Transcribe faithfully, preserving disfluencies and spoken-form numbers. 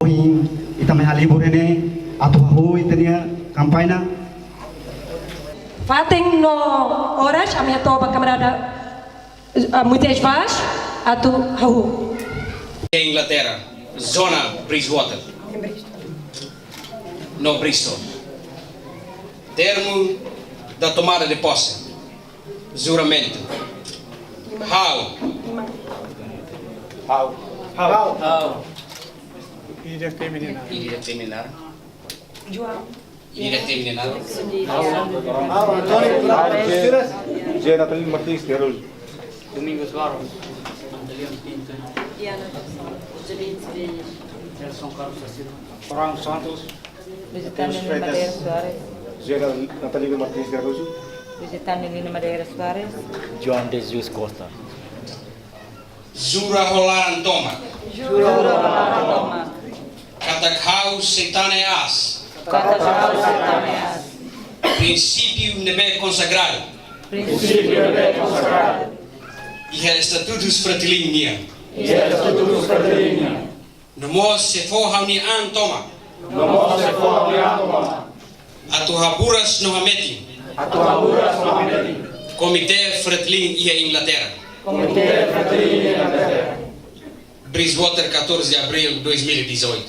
Ohin ita mai halibur ne'e atu hahú ita-nia kampaña. Fatin no oras ami hato'o ba kamarada, ah, Moisés Vaz atu hahú. Inglaterra, zona Bridgwater no Bristol. Termo da tomada de posse. Juramento. Ha'u. Ha'u. Ha'u. Ida Feminar. Ida Feminar. João. Ida Feminar. Ha'u, António Flávio Teixeira. José Natalino Martins de Araújo. Domingos Barros. Diana Gonçalves. Angelina Cerejo. Nelson Carlos da Silva. Fran Santos. Lusitânia Mateus Lima Freitas. Madeira Soares. José Natalino Martins de Araújo. Lusitânia Lima Madeira Soares. João de Jesus Costa. Jura ho laran tomak. Jura ho laran tomak. Katak ha'u sei tane aas. Katak ha'u sei tane aas. Prinsípiu ne'ebé konsagradu. Prinsípiu ne'ebé konsagradu. Iha Estatutus Fretilin nian. Iha Estatutus Fretilin nian. No mós sei fó ha'u-nia an tomak. No mós sei fó ha'u-nia an tomak. Atu haburas no hametin. Atu haburas no hametin. Komité Fretilin iha Inglaterra. Komité Fretilin iha Inglaterra. Bridgwater, catorze de abril de dois mil e dezoito.